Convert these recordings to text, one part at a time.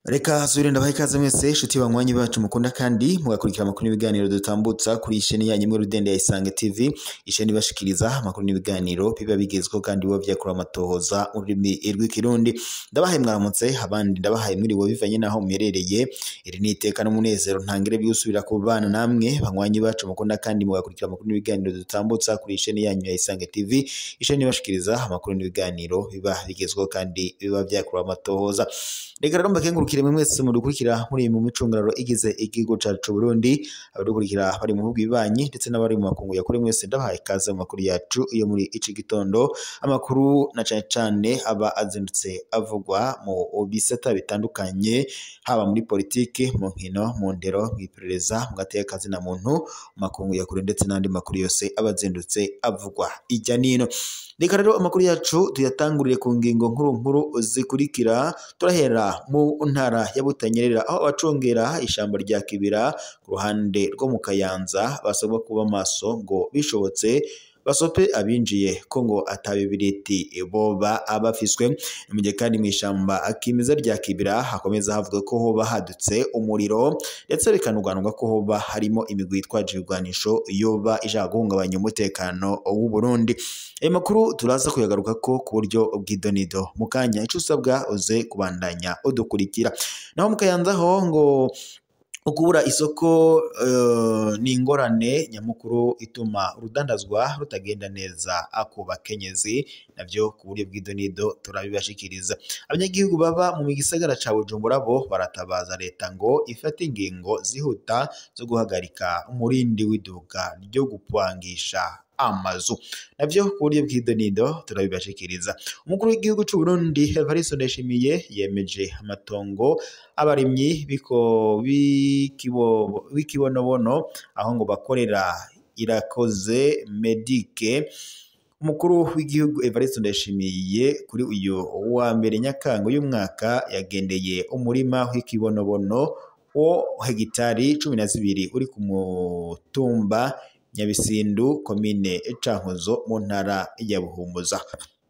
Reka subire ndabaha ikaze mwese shuti banywanyi bacu mukunda kandi mugakurikira amakuru n'ibiganiro dutambutsa kuri isheni yanyu imwe rudende ya Isange TV, isheni bashikiriza amakuru n'ibiganiro biba bigezweho kandi biba vyakura amatohoza mu rurimi rw'ikirundi. Ndabahaye mwaramutse, abandi ndabahaye mwiriwe bivanye naho muherereye. Iri ni iteka n'umunezero ntangire byusubira kubana namwe banywanyi bacu mukunda kandi mugakurikira amakuru n'ibiganiro dutambutsa kuri isheni yanyu ya Isange TV, isheni bashikiriza amakuru n'ibiganiro biba bigezweho kandi biba vyakura amatohoza. Reka rero mbakengurukire mwese mudukurikira muri mu micungararo igize igihugu cacu Burundi, abadukurikira bari mu bihugu bibanyi ndetse n'abari mu makungu ya kure, mwese ndabahaye ikaze mu makuru yacu iyo muri ici gitondo. Amakuru na cane cane aba azindutse avugwa mu bisata bitandukanye, haba muri politiki, mu nkino, mu ndero, mw'iperereza, mu gateka kazina muntu, mu makungu ya kure ndetse n'andi makuru yose aba azindutse avugwa ijya nino. Reka rero amakuru yacu tuyatangurire ku ngingo nkuru nkuru zikurikira. Turahera mu ntara ya Butanyerera aho abacungera ishamba rya Kibira ku ruhande rwo mu Kayanza basabwa kuba maso ngo bishobotse basope abinjiye ko ngo atabibiriti boba abafiswe. Mu gihe kandi mu ishamba akimeza rya Kibira hakomeza havuga ko hoba hadutse umuriro ndetse bikanuganwa ko hoba harimo imigwi yitwaje ibigwanisho yoba ishaka guhungabanya umutekano w'u Burundi. Ayo makuru turaza kuyagaruka ko ku buryo bw'idonido mu kanya, ico usabwa uze kubandanya udukurikira. Naho mu Kayanza ho ngo ukubura isoko ni ingorane nyamukuru ituma urudandazwa rutagenda neza ku bakenyezi, navyo ku buryo bw'idonido turabibashikiriza. Abanyagihugu baba mu gisagara ca Bujumbura bo baratabaza leta ngo ifate ingingo zihuta zo guhagarika umurindi w'iduka ryo gupangisha amazu, navyo ku buryo bw'idonido turabibashikiriza. Umukuru w'igihugu c'u Burundi Evariste Ndayishimiye yemeje amatongo abarimyi b'ikibonobono aho ngo bakorera Irakoze Medike. Umukuru w'igihugu Evariste Ndayishimiye kuri uyu wa mbere Nyakanga uyu mwaka yagendeye umurima w'ikibonobono wo hegitari 12 uri ku mutumba Nyabisindu komine Cankuzo mu ntara ya Buhumuza.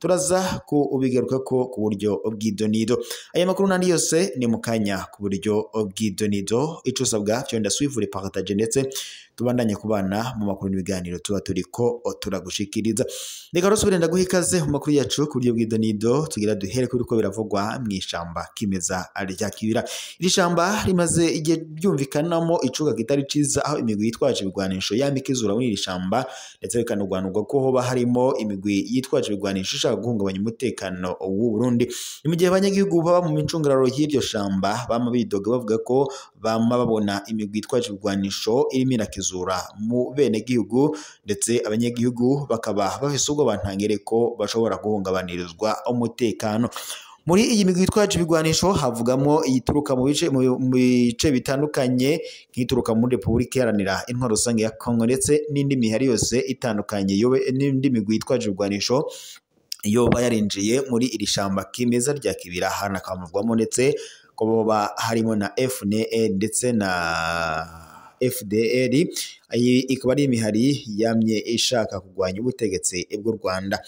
Turaza ku ubigaruka ko ku buryo bw'idonido. Aya makuru nandi yose ni mukanya ku buryo bw'idonido. Ico usabwa fyonda suivre, partage ndetse tubandanye kubana mu makuru n'ibiganiro tuba turiko turagushikiriza. Reka rero subire ndaguha ikaze mu makuru yacu ku buryo bw'idonido, tugira duhere kuri uko biravugwa mu ishamba kimeza rya Kibira. Iri shamba rimaze igihe ryumvikanamo icuka kitari ciza, aho imigwi yitwaje ibigwanisho yamikizura muri iri shamba ndetse bikanugwanurwa ko hoba harimo imigwi yitwaje ibigwanisho ishaka guhungabanya umutekano w'u Burundi. Ni mu gihe abanyagihugu baba mu micungararo y'iryo shamba bama bidoga bavuga ko bama babona imigwi yitwaje ibigwanisho irimo irakizura mu bene gihugu, ndetse abanyagihugu bakaba bafise ubwoba ntangere ko bashobora guhungabanirizwa umutekano. Muri iyi migwi yitwaje ibigwanisho havugamo iyituruka mu bice bitandukanye nk'ituruka muri Republika Iharanira Intwaro Rusange ya Kongo ndetse n'indi mihari yose itandukanye yobe n'indi migwi yitwaje ibigwanisho yoba yarinjiye muri iri shamba kimeza rya Kibira, hanakamuvwamo ndetse ko boba harimo na FNL ndetse na FDR. Iyi ikaba ari imihari yamye ishaka kugwanya ubutegetsi bw'u Rwanda.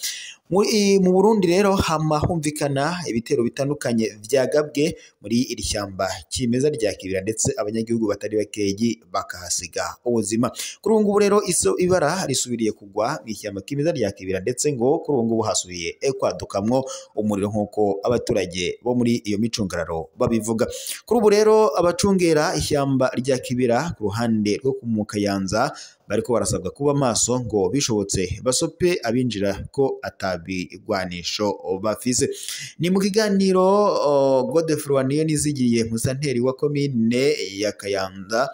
Mu Burundi rero hama humvikana ibitero bitandukanye vyagabwe muri iri shyamba kimeza rya Kibira ndetse abanyagihugu batari bakeyi bakahasiga ubuzima. Kuri ubu ngubu rero iso ibara risubiriye kugwa mu ishyamba kimeza rya Kibira ndetse ngo kuri ubu ngubu hasubiye kwadukamwo umuriro nk'uko abaturage bo muri iyo micungararo babivuga. Kuri ubu rero abacungera ishyamba rya Kibira ku ruhande rwo ku Kayanza bariko barasabwa kuba maso ngo bishobotse basope abinjira ko atabigwanisho bafise. Ni mu kiganiro Godefroid Niyonizigiye musanteri wa komine ya Kayanza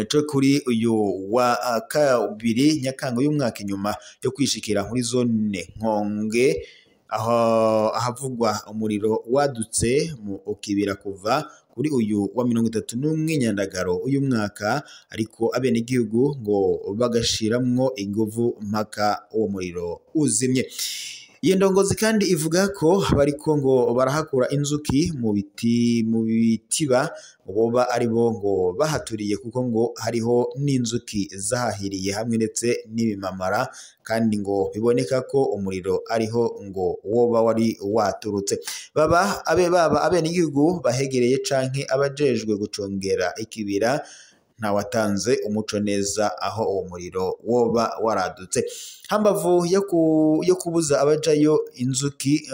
cyo kuri uyu wa kabiri Nyakanga y'umwaka inyuma yo kwishikira muri zone Nkonge aho ahavugwa umuriro wadutse mu Kibira kuva kuri uyu wa 31 Nyandagaro uyu mwaka, ariko abenegihugu ngo bagashiramwo inguvu mpaka uwo muriro uzimye. Iyo ndongozi kandi ivuga ko bariko ngo barahakura inzuki mu biti mu bitiba boba ari bo ngo bahaturiye, kuko ngo hariho n'inzuki zahahiriye hamwe ndetse n'ibimamara, kandi ngo biboneka ko umuriro ariho ngo woba wari waturutse. Baba abe baba abenegihugu bahegereye canke abajejwe gucungera ikibira, ntawatanze umuco neza aho uwo muriro woba waradutse. Hambavu yo kubuza abajayo inzuki,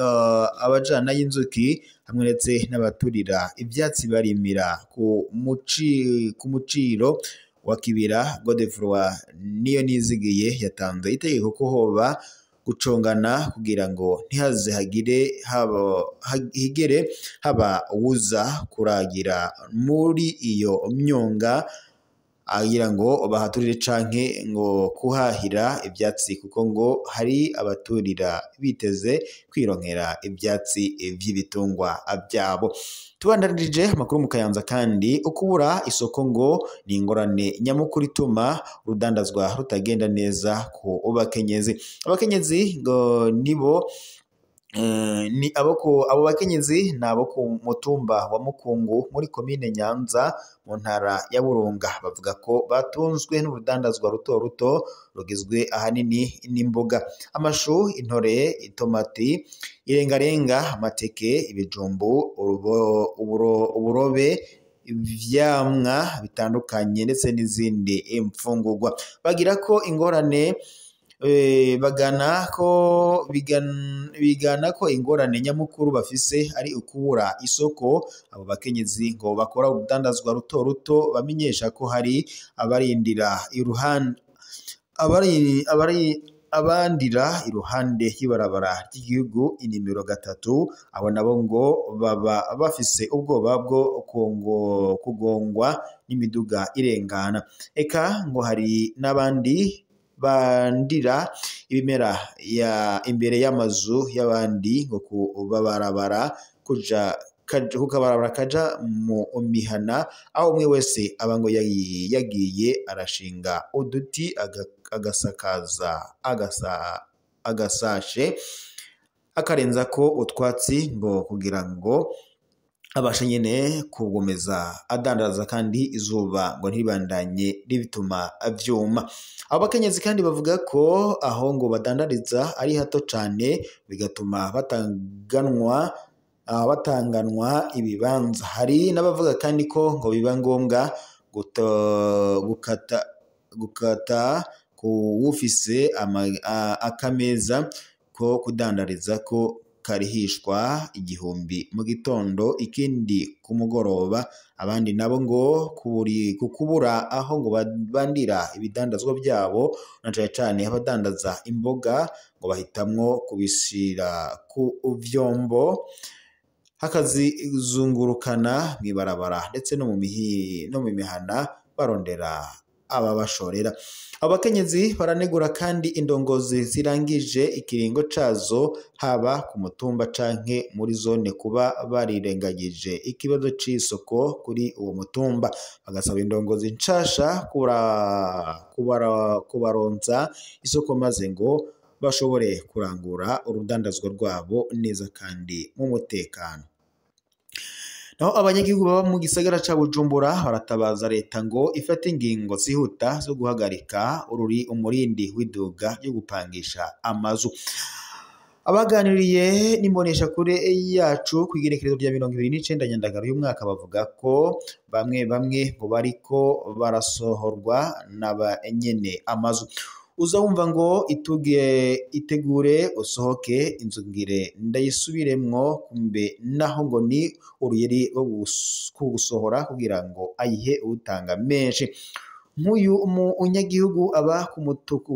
abajana y'inzuki hamwe ndetse n'abaturira ivyatsi barimira ku muciro wa kibira, Godefroid niyo nizigiye yatanze itegeko ko hoba gucongana kugira ngo ntihaze hagire haba higere haba uwuza kuragira muri iyo myonga agira ngo bahaturire canke ngo kuhahira ivyatsi, kuko ngo hari abaturira biteze kwironkera ivyatsi vy'ibitungwa vyabo. Tubandanirije amakuru mu Kayanza kandi ukubura isoko ngo ni ingorane nyamukuru ituma urudandazwa rutagenda neza ku bakenyezi. Abakenyezi ngo nibo ni abo bakenyezi ni abo ku mutumba wa Mukungu muri komine Nyanza mu ntara ya Burunga, bavuga ko batunzwe n'urudandazwa ruto ruto rugizwe ahanini n'imboga, amashu, intore, itomati, irengarenga, amateke, ibijumbu, uburobe, ivyamwa bitandukanye ndetse n'izindi imfungurwa. Bagira ko ingorane bagana ko bigana ko ingorane nyamukuru bafise ari ukubura isoko. Abo bakenyezi ngo bakora urudandazwa ruto ruto bamenyesha ko hari abarindira iruhande abandira iruhande y'ibarabara ry'igihugu inimero 3, abo nabo ngo baba bafise ubwoba bwo kugongwa n'imiduga irengana. Eka ngo hari n'abandi bandira ibimera ya imbere y'amazu y'abandi ngo kubabarabara kuja kukabarabara kaja mu mihana, aho umwe wese aba ngo yagiye arashinga uduti agasakaza agasashe akarenza ko utwatsi ngo kugira ngo abashe nyene kugomeza adandaza, kandi izuba ngo ntiribandanye ribituma vyuma. Abo bakenyezi kandi bavuga ko aho ngo badandariza ari hato cane, bigatuma batanganwa ibibanza. Hari n'abavuga kandi ko ngo biba ngombwa gukata kuwufise akameza ko kudandariza ko karihishwa 1000 mu gitondo ikindi ku mugoroba. Abandi nabo ngo kukubura aho ngo bandira ibidandazwa byabo, na cane cane abadandaza imboga ngo bahitamwo kubishira ku vyombo hakazizungurukana mw'ibarabara ndetse no mu mihana barondera ababashorera. Abakenyezi baranegura kandi indongozi zirangije ikiringo cazo haba ku mutumba canke muri zone kuba barirengagije ikibazo c'isoko kuri uwo mutumba, bagasaba indongozi nshasha kubaronsa isoko maze ngo bashobore kurangura urudandazwa rwabo neza kandi mu mutekano. Naho abanyagihugu baba mu gisagara ca Bujumbura baratabaza leta ngo ifate ingingo zihuta zo guhagarika umurindi w'iduga ryo gupangisha amazu. Abaganiriye n'imbonesha kure yacu ku igenekerezo rya 29 Nyandagaro y'umwaka bavuga ko bamwe bamwe ngo bariko barasohorwa n'aba nyene amazu. Uza wumva ngo itegure usohoke inzu ngire ndayisubiremwo, kumbe naho ngo ni uruyeri rwo kugusohora kugira ngo ayihe utanga menshi. Nk'uyu umunyagihugu aba ku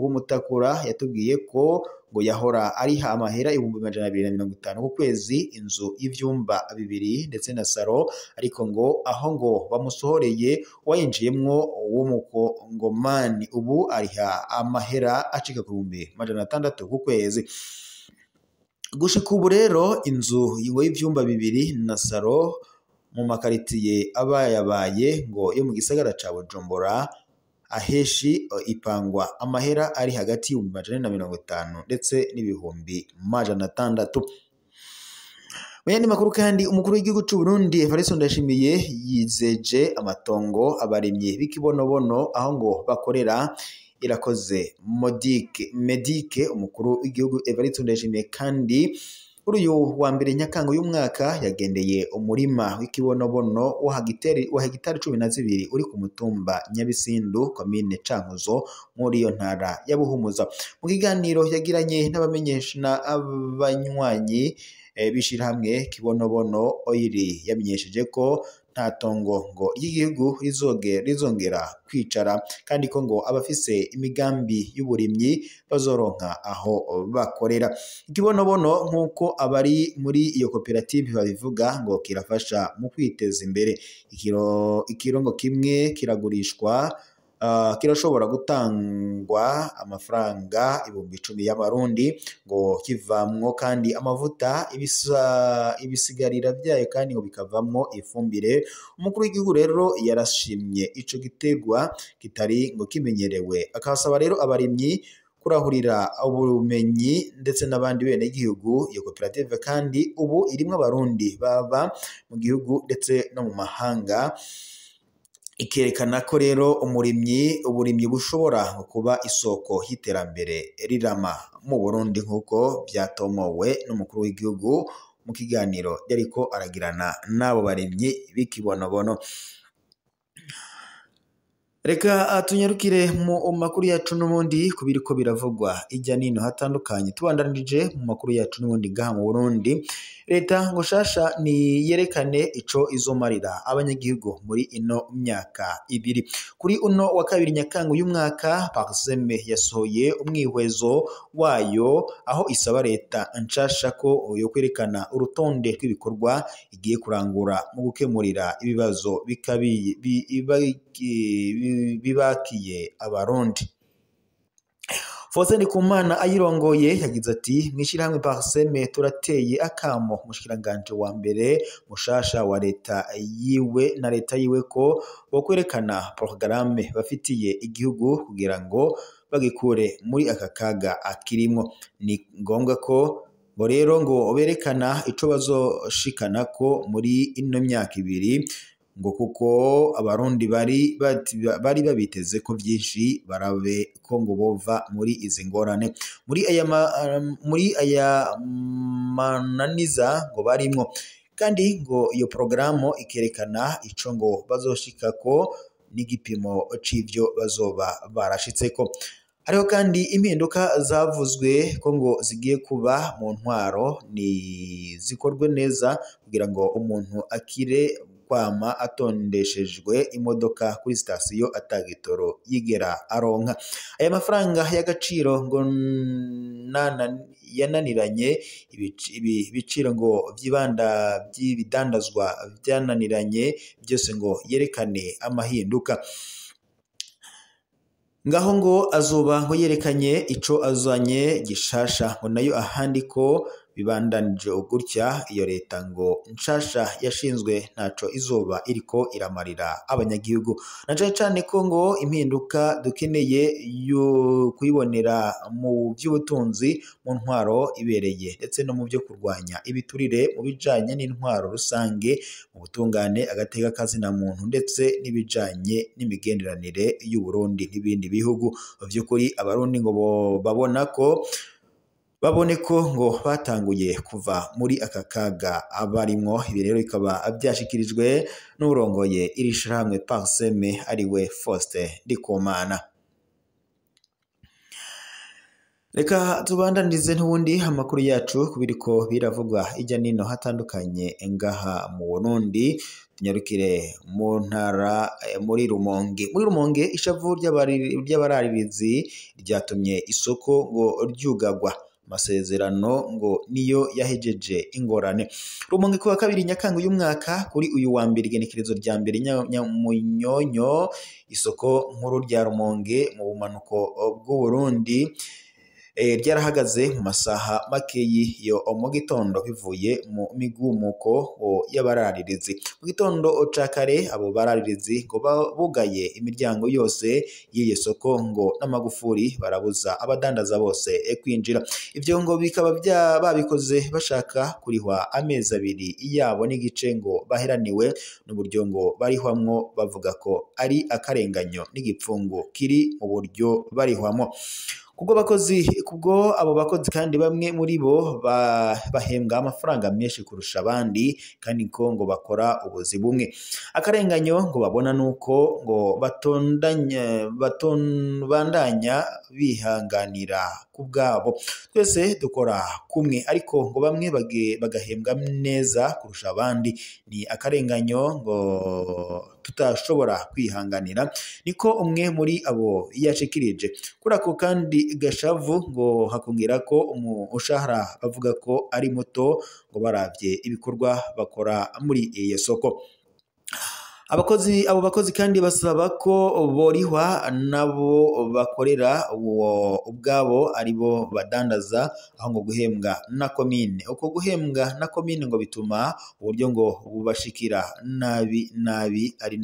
Mutakura yatubwiye ko ngo yahora ariha amahera 250,000 ku kwezi, inzu y'ivyumba 2 ndetse na saro, ariko ngo aho ngo bamusohoreye wayinjiyemwo w'umukongomani ubu ariha amahera acika ku 600,000 ku kwezi. Gushika ubu rero inzu y'ivyumba 2 na saro mu makaritiye abayabaye ngo yo mu gisagara ca Bujumbura aheshi ipangwa amahera ari hagati y'450 ndetse n'600,000. Mu yandi makuru kandi, umukuru w'igihugu c'u Burundi Evariste Ndayishimiye yizeje amatongo abarimyi b'ikibonobono aho ngo bakorera Irakoze Medike. Umukuru w'igihugu Evariste Ndayishimiye kandi kuri uyu wa mbere Nyakanga y'umwaka yagendeye umurima w'ikibonobono wa hegitari 12 uri ku mutumba Nyabisindu, komine Cankuzo, muri iyo ntara ya Buhumuza. Mu kiganiro yagiranye n'abamenyesha n'abanywanyi b'ishirahamwe Kibonobono Oil, yamenyesheje ko nta tongo ngo ry'igihugu rizongera kwicara, kandi ko ngo abafise imigambi y'uburimyi bazoronka aho bakorera. Ikibonobono nk'uko abari muri iyo koperative babivuga ngo kirafasha mu kwiteza imbere. Ikirongo kimwe kiragurishwa, kirashobora gutangwa amafaranga 10,000 y'amarundi, ngo kivamwo kandi amavuta, ibisigarira byayo kandi ngo bikavamwo ifumbire. Umukuru w'igihugu rero yarashimye ico giterwa kitari ngo kimenyerewe, akasaba rero abarimyi kurahurira ubumenyi ndetse n'abandi bene igihugu. Iyo koperative kandi ubu irimwo abarundi baba mu gihugu ndetse no mu mahanga, ikerekana ko rero uburimyi bushobora kuba isoko y'iterambere rirama mu Burundi, nk'uko byatomowe n'umukuru w'igihugu mu kiganiro yariko aragirana n'abo barimyi b'ikibonobono. Reka tunyarukire mu makuru yacu n'ubundi ku biriko biravugwa ijya nino hatandukanye. Tubandanije mu makuru yacu n'ubundi ngaha mu Burundi, leta ngo shasha ni yerekane ico izomarira abanyagihugu muri ino myaka ibiri. Kuri uno wa kabiri Nyakanga uyu mwaka, Parseme yasohoye umwihwezo wayo aho isaba leta nshasha ko yo kwerekana urutonde rw'ibikorwa igiye kurangura mu gukemurira ibibazo bibakiye abarundi. Faustin Ndikumana ayirongoye yagize ati: mw'ishirahamwe Parseme turateye akamo umushikiranganje wa mbere mushasha wa leta yiwe na leta yiwe ko bokwerekana porogaramu bafitiye igihugu kugira ngo bagikure muri aka kaga akirimwo. Ni ngombwa ko ngo rero ngo berekana ico bazoshikana ko muri ino myaka ibiri, ngo kuko abarundi bari babiteze ko byinshi, barabe ko ngo bova muri izi ngorane, muri aya mananiza ngo barimwo. Kandi ngo iyo porogaramu ikerekana ico ngo bazoshikako n'igipimo c'ivyo bazoba barashitseko. Hariho kandi impinduka zavuzwe ko ngo zigiye kuba mu ntwaro, ni zikorwe neza kugira ngo umuntu akire kwama atondeshejwe imodoka kuri sitasiyo atagitoro yigera aronka. Aya mafaranga y'agaciro ngo yananiranye, ibiciro ngo byibanda by'ibidandazwa byananiranye, byose ngo yerekane amahinduka. Ngaho ngo azoba ngo yerekanye ico azanye gishasha, ngo nayo ahandi ko bibandanije gutya iyo leta ngo nshasha yashinzwe ntaco izoba iriko iramarira abanyagihugu, na cane cane ko ngo impinduka dukeneye yo kuyibonera mu by'ubutunzi, mu ntwaro ibereye, ndetse no mu byo kurwanya ibiturire, mu bijanye n'intwaro rusange, mu butungane, agateka kazina muntu, ndetse n'ibijanye n'imigenderanire y'u Burundi n'ibindi bihugu. Vy'ukuri abarundi ngo babona ko babone ko ngo batanguye kuva muri aka kaga abarimwo. Ibi rero bikaba byashikirijwe n'urongoye iri shirahamwe Parseme ariwe Faustin Ndikumana. Reka tubandanirize n'ubundi amakuru yacu kubiriko biravugwa ijya nino hatandukanye ngaha mu Burundi. Tunyarukire mu ntara muri Rumonge. Muri Rumonge ishavu ry'abararirizi ryatumye isoko ngo ryugagwa, amasezerano ngo niyo yahejeje ingorane. Rumonge kuwa kabiri Nyakanga uyu mwaka, kuri uyu wa mbere igenekerezo rya mbere Munyonyo, isoko nkuru rya Rumonge mu bumanuko bw'u Burundi Ryarahagaze mu masaha makeyi yo mu gitondo bivuye mu migumuko y'abararirizi. Mu gitondo ca kare abo bararirizi ngo bugaye imiryango yose y'iyo soko ngo n'amagufuri barabuza abadandaza bose kwinjira. Ivyo ngo bikaba babikoze bashaka kurihwa amezi abiri yabo n'igice ngo baheraniwe n'uburyo ngo barihwamwo, bavuga ko ari akarenganyo n'igipfungu kiri mu buryo barihwamwo. Kubwo abo bakozi kandi bamwe muri bo bahembwa amafaranga menshi kurusha abandi, kandi ko ngo bakora ubuzi bumwe. Akarenganyo ngo babona nuko ngo batondanya bihanganira kubwabo. Twese dukora kumwe, ariko ngo bamwe bagahembwa neza kurusha abandi. Ni akarenganyo ngo tutashobora kwihanganira, niko umwe muri abo yashikirije. Kuri ako kandi gashavu ngo hakongera ko umushahara bavuga ko ari muto ngo baravye ibikorwa bakora muri iyo soko. Abo bakozi kandi basaba ko borihwa nabo bakorera ubwabo aribo badandaza, aho ngo guhembwa na komine. Uko guhembwa na komine ngo bituma uburyo ngo bubashikira nabi nabi, ari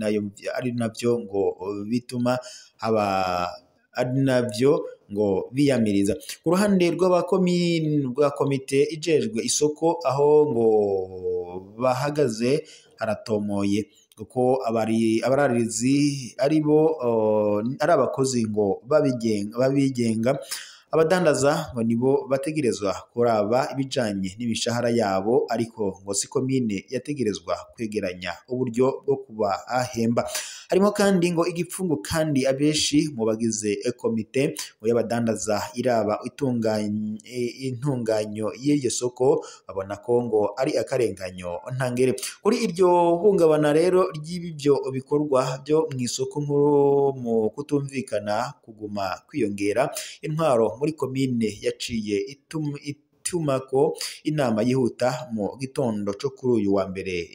nabyo ngo bituma haba ari nabyo ngo biyamiriza. Ku ruhande rwa komite ijejwe isoko, aho ngo bahagaze haratomoye kuko abararirizi aribo ari abakozi ngo babigenga. Abadandaza ngo nibo bategerezwa kuraba ibijanye n'imishahara yabo, ariko ngo si komine yategerezwa kwegeranya uburyo bwo kubahemba. Harimo kandi ngo igipfungu kandi abenshi mu bagize komite ngo y'abadandaza iraba intunganyo y'iryo soko babona ko ngo ari akarenganyo ntangere. Kuri iryo hungabana rero ry'ibyo bikorwa byo mu isoko nkuru mu kutumvikana kuguma kwiyongera, intwaro muri komine yaciye itumako inama yihuta mu gitondo co kuri uyu wa mbere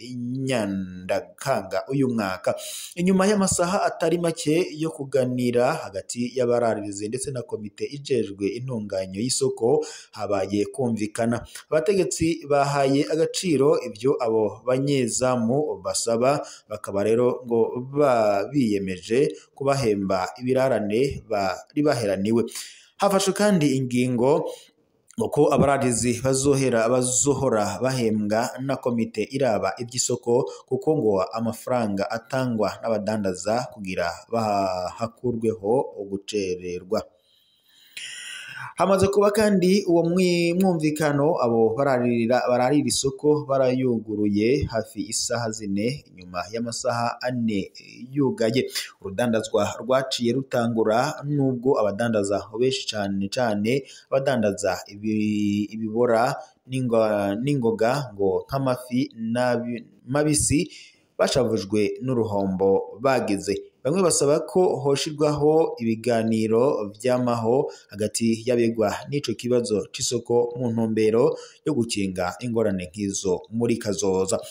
Nyandakanga uyu mwaka. Inyuma y'amasaha atari make yo kuganira hagati y'abararirizi ndetse na komite ijejwe intunganyo y'isoko, habaye kumvikana. Abategetsi bahaye agaciro ibyo abo banyezamu basaba, bakaba rero ngo biyemeje kubahemba ibirarane bari baheraniwe. Hafashwe kandi ingingo uko abararizi bazohora bahembwa na komite iraba iby'isoko, kuko ngo amafaranga atangwa n'abadandaza kugira bahakurweho ugucererwa. Hamaze kuba kandi uwo mwumvikano, abo bararira isoko barayuguruye hafi isaha 4 nyuma y'amasaha 4 yugaye. Urudandazwa rwaciye rutangura, nubwo abadandaza benshi cane cane abadandaza ibibora n'ingoga ngo nk'amafi mabisi bashavujwe n'uruhombo bagize. Bamwe basaba ko hoshirwaho ibiganiro vy'amaho hagati y'abegwa n'ico kibazo c'isoko mu ntumbero yo gukinga ingorane nk'izo muri kazoza.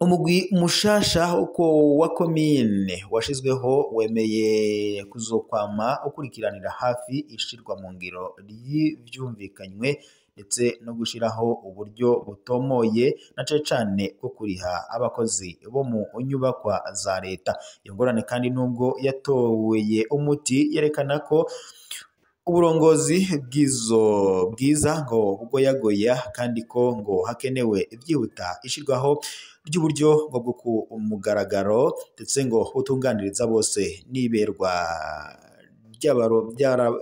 Umugwi mushasha uko wa komine washizweho wemeye kuzokwama ukurikiranira hafi ishirwa mu ngiro ry'ivyumvikanywe, ndetse no gushiraho uburyo butomoye na cane cane bwo kuriha abakozi bo mu nyubakwa za leta. Iyo ngorane kandi nubwo yatoweye umuti, yerekana ko uburongozi bwiza ngo bugoyagoya, kandi ko ngo hakenewe ibyihuta ishirwaho ry'uburyo bwo ku mugaragaro, ndetse ngo butunganiriza bose niberwa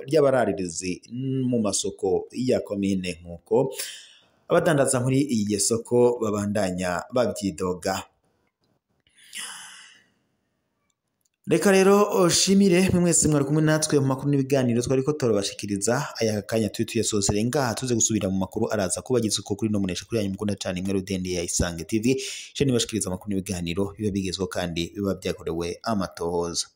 ry'abararirizi mu masoko ya komine, nkuko abadandaza muri iyi soko babandanya babyidoga. Reka rero shimire mwese mwari kumwe natwe mu makuru n'ibiganiro twariko turabashikiriza aya kanya turi tuyasozere ngaha, tuze gusubira mu makuru araza kubagize uko kuri no munesha kuri yanyu mukunda cyane imwe rudende ya Isange TV, sheni bashikiriza amakuru n'ibiganiro biba bigezweho kandi biba byakorewe amatohoza.